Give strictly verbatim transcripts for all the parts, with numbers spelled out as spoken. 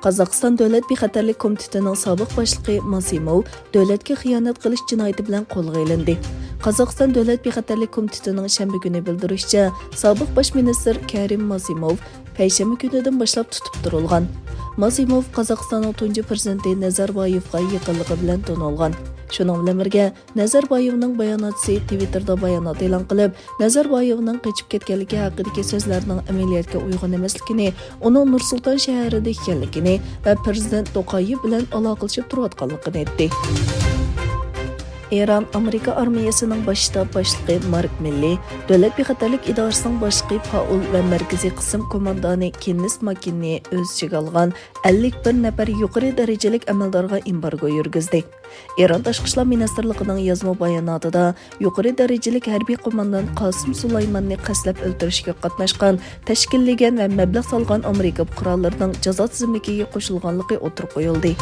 قازاقىستان دۆلەت بىخەتەرلىك كومىتېتىنىڭ سابىق باشلىقى ماسىموۋ دۆلەتكە خىيانەت قىلىش جىنايىتى بىلەن قولغا ئېلىندى. قازاقىستان دۆلەت بىخەتەرلىك كومىتېتىنىڭ شەنبە كۈنى بىلدۈرۈشىچە، سابىق باش مىنىستىر كەرىم ماسىموۋ پەيشەنبە كۈنىدىن باشلاپ تۇتۇپ تۇرۇلغان. ماسىموۋ قازاقىستاننىڭ تۇنجى پىرېزىدېنتى نەزەربايېۋقا يېقىنلىقى بىلەن تونۇلغان. شۇنىڭ بىلەن بىرگە، نەزەربايېۋنىڭ باياناتچىسى تىۋىتتېردا بايانات ئېلان قىلىپ، نەزەربايېۋنىڭ قېچىپ كەتكەنلىكى ھەققىدىكى سۆزلەرنىڭ ئەمەلىيەتكە ئۇيغۇن ئەمەسلىكىنى، ئۇنىڭ نۇر سۇلتان شەھىرىدە ئىكەنلىكىنى ۋە پىرېزىدېنت توقايېۋ بىلەن ئالاقىلىشىپ تۇرۇۋاتقانلىقىنى ئېيتتى. ئىران ئامېرىكا ئارمىيەسىنىڭ باش شتاب باشلىقى مارك مىللى، دۆلەت بىخەتەرلىك ئىدارىسىنىڭ باشلىقى پائول ۋە مەركىزىي قىسىم كوماندانى كېننېس ماككىننى ئۆز ئىچىگە ئالغان ئەللىك بىر نەپەر يۇقىرى دەرىجىلىك ئەمەلدارغا ئېمبارگو يۈرگۈزدى. ئىران تاشقى ئىشلار مىنىستىرلىقىنىڭ يازما باياناتىدا، يۇقىرى دەرىجىلىك ھەربىي قوماندان قاسىم سۇلايماننى قەستلەپ ئۆلتۈرۈشكە قاتناشقان، تەشكىللىگەن ۋە مەبلەغ سالغان ئامېرىكا پۇقرالىرىنىڭ جازا تىزىملىكىگە قوشۇلغانلىقى ئوتتۇرىغا قويۇلدى.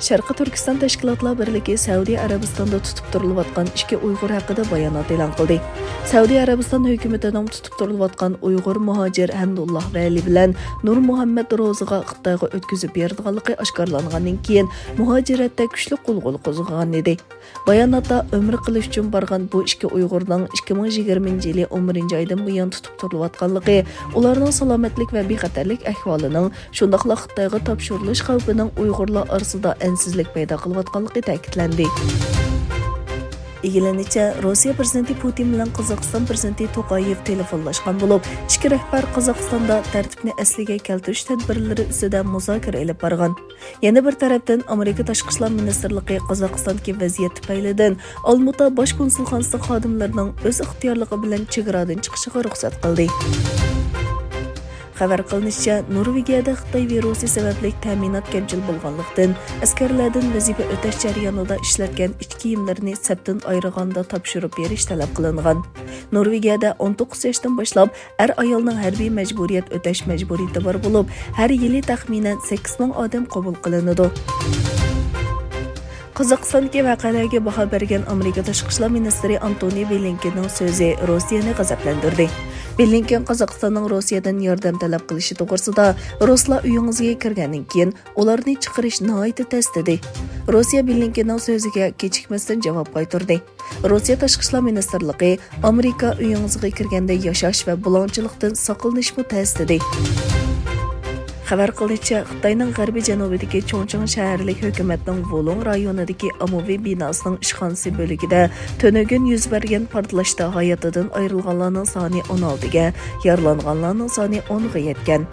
شەرقىي تۈركىستان تەشكىلاتلار بىرلىكى سەئۇدى ئەرەبىستاندا تۇتۇپ تۇرۇلۇۋاتقان ئىككى ئۇيغۇر ھەققىدە بايانات ئېلان قىلدى. سەئۇدى ئەرەبىستان ھۆكۈمىتىنىڭ تۇتۇپ تۇرۇلۇۋاتقان ئۇيغۇر مۇھاجىر ھەمدۇللا ۋەلى بىلەن نۇر مۇھەممەد روزىغا خىتايغا ئۆتكۈزۈپ بېرىدىغانلىقى ئاشكارىلانغاندىن كېيىن، مۇھاجىرەتتە كۈچلۈك غۇلغۇلا قوزغىغان ئىدى. باياناتتا ئۆمرە قىلىش ئۈچۈن بارغان بۇ ئىككى ئۇيغۇرنىڭ ئىككى مىڭ يىگىرمىنچى يىلى ئون بىرىنچى ئايدىن بۇيان تۇتۇپ تۇرۇلۇۋاتقانلىقى، ئۇلارنىڭ سالامەتلىك ۋە بىخەتەرلىك ئەھۋالىنىڭ، شۇنداقلا خىتايغا تاپشۇرۇلۇش خەۋپىنىڭ ئۇيغۇرلار ئارىسىدا ئەنسىزلىك پەيدا قىلىۋاتقانلىقى تەكىتلەندى. ئىگىلىنىشىچە، روسىيە پىرېزىدېنتى پۇتىن بىلەن قازاقىستان پىرېزىدېنتى توقايېۋ تېلېفونلاشقان بولۇپ، ئىككى رەھبەر قازاقىستاندا تەرتىپنى ئەسلىگە كەلتۈرۈش تەدبىرلىرى ئۈستىدە مۇزاكىرە ئېلىپ بارغان. يەنە بىر تەرەپتىن، ئامېرىكا تاشقى ئىشلار مىنىستىرلىقى قازاقىستاندىكى ۋەزىيەت تۈپەيلىدىن ئالمۇتا باش كونسۇلخانىسى خادىملىرىنىڭ ئۆز ئىختىيارلىقى بىلەن چېگرادىن چىقىشىغا رۇخسەت قىلدى. خەۋەر قىلىنىشىچە، نورۋېگىيەدە خىتاي ۋىرۇسى سەۋەبلىك تەمىنات كەمچىل بولغانلىقتىن، ئەسكەرلەردىن ۋەزىپە ئۆتەش جەريانىدا ئىشلەتكەن ئىچ كىيىملىرىنى سەپتىن ئايرىغاندا تاپشۇرۇپ بېرىش تەلەپ قىلىنغان. نورۋېگىيەدە ئون توققۇز ياشتىن باشلاپ ئەر-ئايالنىڭ ھەربىي مەجبۇرىيەت ئۆتەش مەجبۇرىيىتى بار بولۇپ، ھەر يىلى تەخمىنەن سەككىز مىڭ ئادەم قوبۇل قىلىنىدۇ. قازاقىستاندىكى ۋەقەلەرگە باھا بەرگەن ئامېرىكا تاشقى ئىشلار مىنىستىرى ئانتونى بلىنكېننىڭ سۆزى روسىيەنى غەزەپلەندۈردى. بلىنكېن قازاقىستاننىڭ روسىيەدىن ياردەم تەلەپ قىلىشى توغرىسىدا، رۇسلار ئۆيىڭىزگە كىرگەندىن كېيىن ئۇلارنى چىقىرىش ناھايىتى تەس، دېدى. روسىيە بلىنكېننىڭ سۆزىگە كېچىكمەستىن جاۋاب قايتۇردى. روسىيە تاشقى ئىشلار مىنىستىرلىقى ئامېرىكا ئۆيىڭىزگە كىرگەندە ياشاش ۋە بۇلاڭچىلىقتىن ساقلىنىشمۇ تەس، دېدى. خەۋەر قىلىشىچە، خىتاينىڭ غەربىي جەنۇبىدىكى چۇڭچىڭ شەھەرلىك ھۆكۈمەتنىڭ ۋۇلۇڭ رايونىدىكى ئاممىۋى بىناسىنىڭ ئىشخانىسى بۆلىكىدە تۈنۈگۈن يۈز بەرگەن پارتلاشتا ھاياتىدىن ئايرىلغانلارنىڭ سانى ئون ئالتىگە، يارىلانغانلارنىڭ سانى ئونغا يەتكەن.